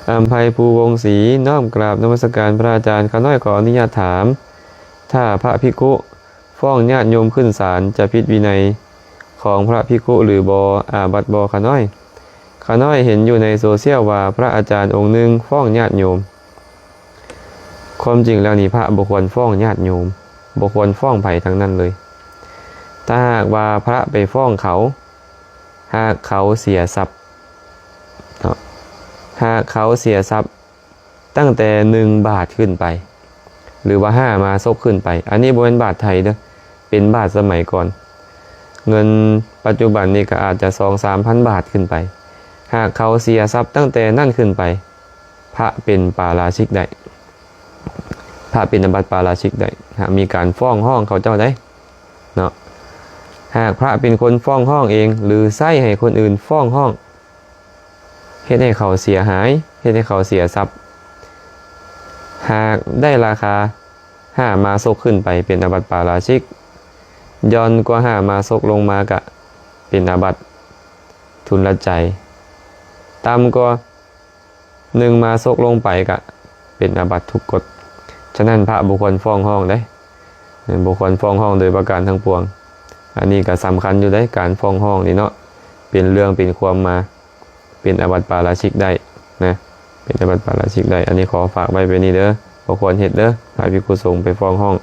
ອຳໄພພູວົງສີ ນ້ອມກາບນະມັດສະການພະອາຈານ. ຂ້ານ້ອຍຂໍອະນຸຍາດຖາມ, ຖ້າພະພິກຂຸຟ້ອງຍາດໂຍມຂຶ້ນສານ ຈະຜິດວິໄນຂອງພະພິກຂຸຫຼືບໍ່? ອາບັດບໍ່ຂ້ານ້ອຍ? ຂ້ານ້ອຍເຫັນຢູ່ໃນໂຊຊຽວວ່າ ພະອາຈານອົງໜຶ່ງຟ້ອງຍາດໂຍມ. ຄວາມຈິງແລ້ວນີ້ ພະບໍ່ຄວນຟ້ອງຍາດໂຍມ, ບໍ່ຄວນຟ້ອງໃຜທັງນັ້ນເລີຍ. ຖ້າຫາກວ່າພະໄປຟ້ອງເຂົາ, ຫາກເຂົາເສຍຊັບເນາະ, ຫາກເຂົາເສຍຊັບຕັ້ງແຕ່ໜຶ່ງບາດຂຶ້ນໄປ ຫຼືວ່າຫ້າມາສົກຂຶ້ນໄປ, ອັນນີ້ບໍ່ແມ່ນບາດໄທເດີ້, ເປັນບາດສະໄໝກ່ອນ, ເງິນປັດຈຸບັນນີ້ກໍອາດຈະສອງສາມພັນບາດຂຶ້ນໄປ, ຫາກເຂົາເສຍຊັບຕັ້ງແຕ່ນັ້ນຂຶ້ນໄປ, ພະເປັນປາລາຊິກໄດ້, ພະເປັນອາບັດປາລາຊິກໄດ້, ຫາກມີການຟ້ອງຮ້ອງເຂົາເຈົ້າໄດ້ເນາະ. ຫາກພະເປັນຄົນຟ້ອງຮ້ອງເອງ ຫຼືໃຊ້ໃຫ້ຄົນອື່ນຟ້ອງຮ້ອງ, ເຮັດໃຫ້ເຂົາເສຍຫາຍ, ເຮັດໃຫ້ເຂົາເສຍຊັບ, ຫາກໄດ້ລາຄາຫ້າມາສົກຂຶ້ນໄປ ເປັນອາບັດປາລາຊິກ, ຢ່ອນກວ່າຫ້າມາສົກລົງມາກະເປັນອາບັດທຸນລະໃຈ, ຕ່ຳກວ່າ ໜຶ່ງມາສົກລົງໄປກະເປັນອາບັດທຸກກົດ. ສະນັ້ນພະບໍ່ຄວນຟ້ອງຮ້ອງເດ້, ບໍ່ຄວນຟ້ອງຮ້ອງໂດຍປະການທັງປວງ. ອັນນີ້ກະສຳຄັນຢູ່ເດ້, ການຟ້ອງຮ້ອງນີ້ເນາະ, ເປັນເລື່ອງເປັນຄວາມມາ, ເປັນອາບັດປາລາຊິກໄດ້ນະ, ເປັນອາບັດປາລາຊິກໄດ້. ອັນນີ້ຂໍຝາກໄວ້ແບບນີ້ເດີ, ບໍ່ຄວນເຮັດເດີ, ພະພິກຂຸສົງໄປຟ້ອງຮ້ອງ